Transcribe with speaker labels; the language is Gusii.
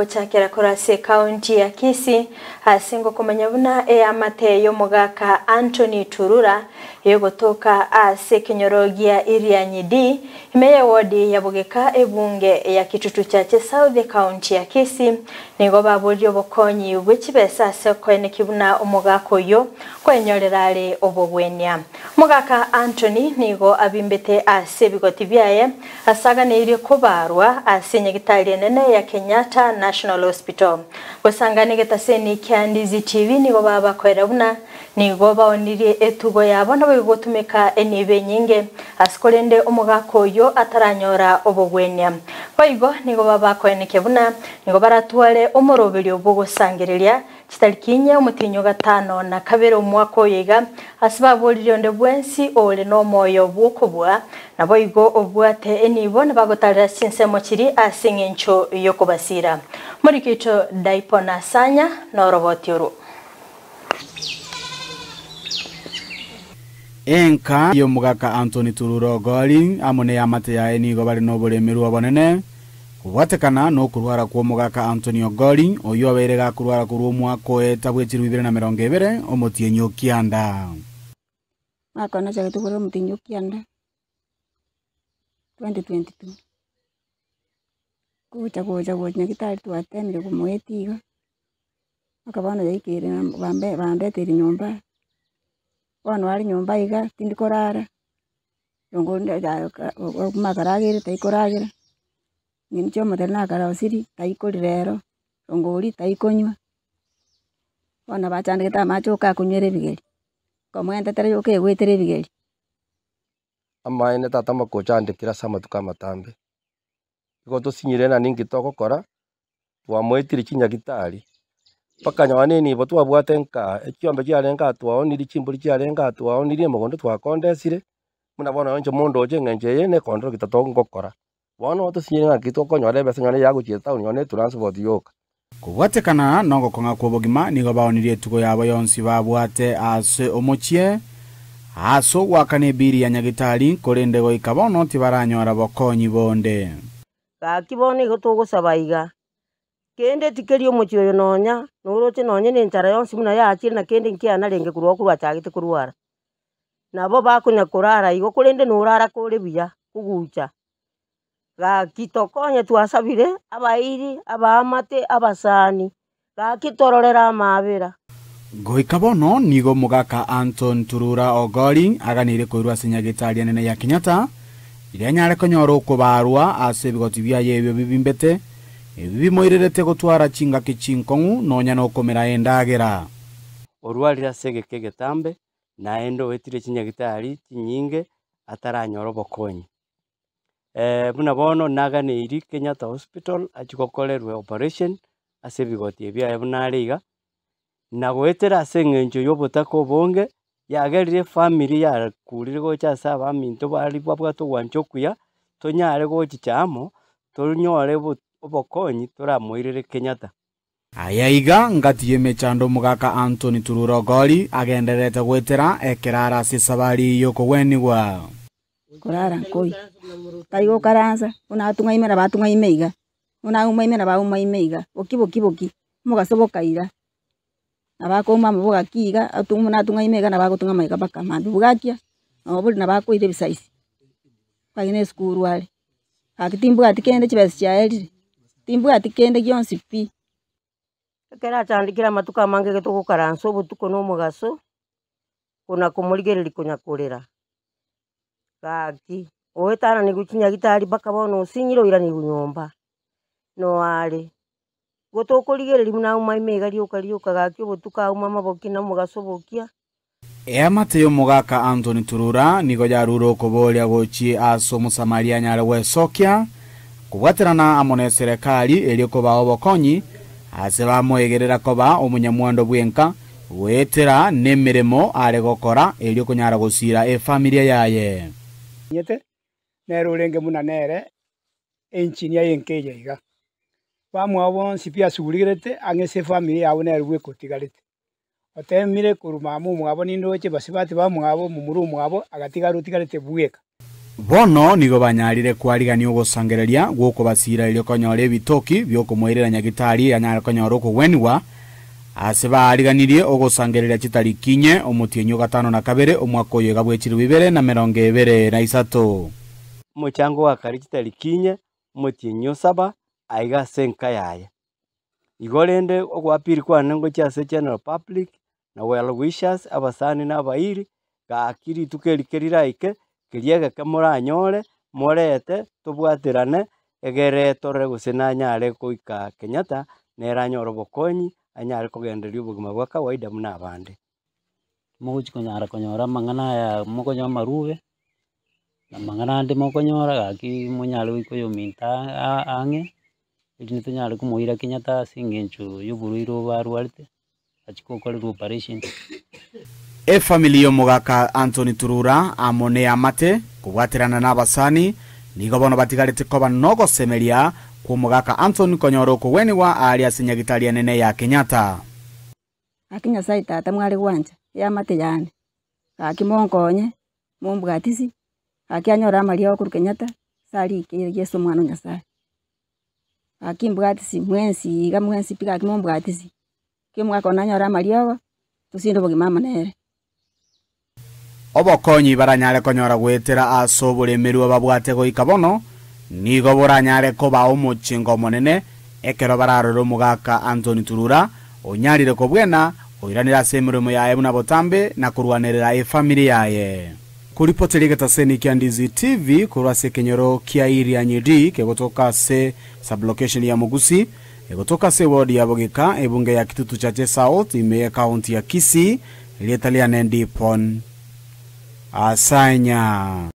Speaker 1: Gochakera korwa ase ekaunti ya Kisii ase ngokomanya buna eamate y'omogaka Anthony Turura egotoka ase ekenyoro gia Irianyi D ime y'ewodi ya Bogeka ebunge ya Kitutu Chache South ekaunti ya Kisii nigo baboririe obokonyi bwe chibesa ase okoeneki buna omogaka oyio kwenyorera are obogwenia. Omogaka Anthony nigo abimbete ase ebigoti biaye Asaganeirie kobaarwa ase enyagitari enene ya Kenyatta National Hospital. Gosangana egetaseni kia Ndizi TV nigo babakoera buna nigo baonirie etugo yabo naboigo gotumeka enibo enyinge ase korende omogaka oyio ataranyora obogwenia. Boigo nigo babakoenekia buna nigo baratware omoroberio bw'ogosangereria Chitariki inye omotienyi o gatano na kabere omwaka oyo iga, ase baboririe onde bwensi ore nomoyo bw'okobua, naboigo obwate enibo nabagotarera chinsemo chiria ase engencho y'okobasiira. Moriki oito Daipona Sanya noroboti orwo.
Speaker 2: Enka y'omogaka Anthony Tururo Ogori amo neamate yaye nigo bare noboremerwa obonene Kobwatekana nokorwara kw'omogaka Anthony Ogori, oyio obeire gakorwara korwa omwaka oeta bwe 2020, omotienyi o kianda.
Speaker 3: Mwaka one nachagete korwa omotienyi o kianda, 2022, gocha gocha gocha nyagetari twatemire komoetia iga, mpaka bono yaikire bambe bandeteire nyomba, bono are nyomba iga tindi korara. Akarageire taikoragera, ninche omotebia nakarosirie taikori rero, ongori taikonywa, bono bachandegete amache oka akonywera ebigeri, nkomoentetera yoka egoetera ebigeri.
Speaker 4: Amaene tata mokochandekire ase amatuko amatambe, igo tosinyire ng'a ninki togokora, twamoetire chinyagitari, mpaka nonye na enibo twabwate nka echiombe chiarenge aa twaonirie, chimbori chiarenge aa twaonirie, mogondo twakondesire, buna bono inche mondoche eng'encho eye na ekondoro tongokora. Bono tosinyire ng'aki tokonyora ebesa nonye yagochia etown nonye na etransport yoka.
Speaker 2: Kobwatekana nogokong'a kw'obogima nigo baonirie etugo yabo yonsi babwate ase omochie, ase ogoakana ebiri ya nyagitari, korende goika bono tibaranyora bokonyi bonde.
Speaker 5: Gaki bono igo togosaba iga, kende tikeri omochie oyo nonya noroche nonye nenchara yonsi buna yachire na kende nkianarenge korwa okwo rwachagete korwara. Nabo bakonya korara igo, korende norara kore buya, kogucha. Gaki tokonye twasabire abairi, abaamate, abasani, gaki tororere amaabera.
Speaker 2: Goika bono nigo omogaka Anton Turura Ogori aganeire koirwa ase nyagetari enene ya Kenyatta, riria anyare konyora okobaarwa ase ebigoti biaye ebio bibimbete, ebi bimoirerete gotwara chingaki chinkong'u nonya nokomera endagera.
Speaker 6: Orwarire ase egeka egetambe, naende oetire chinyagitari chinyinge ataranyora obokonyi. Buna bono naganeiri Kenyatta Hospital achie gokorerwa operation ase ebigoti ebi biaye buna are iga, na goetera ase eng'encho ya obotaka obonge, yagerire efamiri yakurire gocha ase abaminto baria babwate ogwancha okuya, tonyare gochicha amo, tonyore obokonyi toramoirere Kenyatta.
Speaker 2: Aya iga ngati y'emechando omogaka Anthony Turura Ogori agendererete goetera ekero are ase esabari y'okogwenigwa.
Speaker 3: Korara nkoi, tari gokaransa, buna atung'aime nabo atung'aime iga, buna aumaime nabo aumaime iga, boki boki boki, omogaso bokaira, nabo akouma amo bogaki iga, atu buna atung'aime iga nabo agotung'ama iga mpaka mambia bogakia, nabo bori nabo akoira ebisaisi, aye na esukuru are. Gaki timbwati kende chibesa chiaerire, timbwati kende gionsi pi.
Speaker 5: Ekero achandekire amatuko amange iga togokaransa obotuko na omogaso, kona komorigereria konya korera, gaki oetananigwe chinyagitari mpaka bono osinyire oiranigwe nyomba, noare. Igo tokorigereria buna aumaime iga rioka rioka gaki obotuko auma amaboki na omogaso bokia.
Speaker 2: Eamate y'omogaka Anthony Turura nigo yarure okoboria gochia ase Omosamaria anyare gwesokia, kobwaterana amo neserekari erio kobaa obokonyi ase bamoegerera koba omonyamwando bw'enka goetera nemeremo are gokora erio konyara gosiira efamilia yaye.
Speaker 7: Nyete, nere orenge buna nere engineer y'enka eye iga. Bamwabo bonsi pi asugurigerete ang'e ase efamiri yabo nere bweka otigarete. Otemire korwa mama omwabo nindoche basubati bamwabo, momura omwabo, agatigara otigarete bweka.
Speaker 2: Bono nigo banyarire kwarigania ogosangereria gw'okobasira erio konyora ebitoki biokomoirera nyagitari anyare konyora okogweniwa ase baariganirie ogosangereria chitariki inye omotienyi o gatano na kabere omwaka oyo iga bwa chilifu ibere na emerongo ebere na isato.
Speaker 6: Omochango gwakare chitariki inye, omotienyi o saba, aiga ase enka yaye. Igo rende ogoappeal kwane ngochia ase general public na well wishers, abasani na abairi, gaki rituko eri keriraike, keria egeke moranyore, morete, tobwaterane, egere torore gose nanyare goika Kenyatta, nere anyore obokonyi, anyare kogendereria obogima bwa kawaida buna abande.
Speaker 8: Mogochi konyara konyora amang'ana aya mokonywa amarube, na amang'ana ande mokonyora gaki monyare goika oyominto aa ang'e, erinde tonyare komoira Kenyatta ase eng'encho ya oborwaire obo arwarete, achie gokorerwa operation.
Speaker 2: Efamiri y'omogaka Anthony Turura amo neamate kobwaterana nabasani nigo bono batigarete koba nogosemeria kw'omogaka Anthony konyora okogwenigwa aaria ase nyagitari enene ya Kenyatta.
Speaker 3: Gaki Nyasaye tata mware gwancha eamate yane, gaki monkonye, mombwatisi, gaki anyore amariogo korwa Kenyatta, ase arikeire Yeso omwana o Nyasaye. Gaki mbwatisi mwensi iga mwensi pi gaki mombwatisi, ki omogaka one anyore amariogo, tosinde obogima amo nere.
Speaker 2: Obokonyi baranyare konyora goetera ase oboremerwa babwate goika bono, nigo boranyare koba omochengo omonene ekero bararore omogaka Anthony Turura onyarire kobwena oiranire ase emeremo yaye buna botambe na korwanerera efamiri yaye. Koripoteria egetaseni kia Ndizi TV korwa ase ekenyoro kia Irianyi D kegotoka ase sublocation ya Mugusi egotoka ase eward ya Bogeka ebunge ya Kitutu Chache South ime y'ekaunti ya Kisii rieta riane Ndipon Asanya.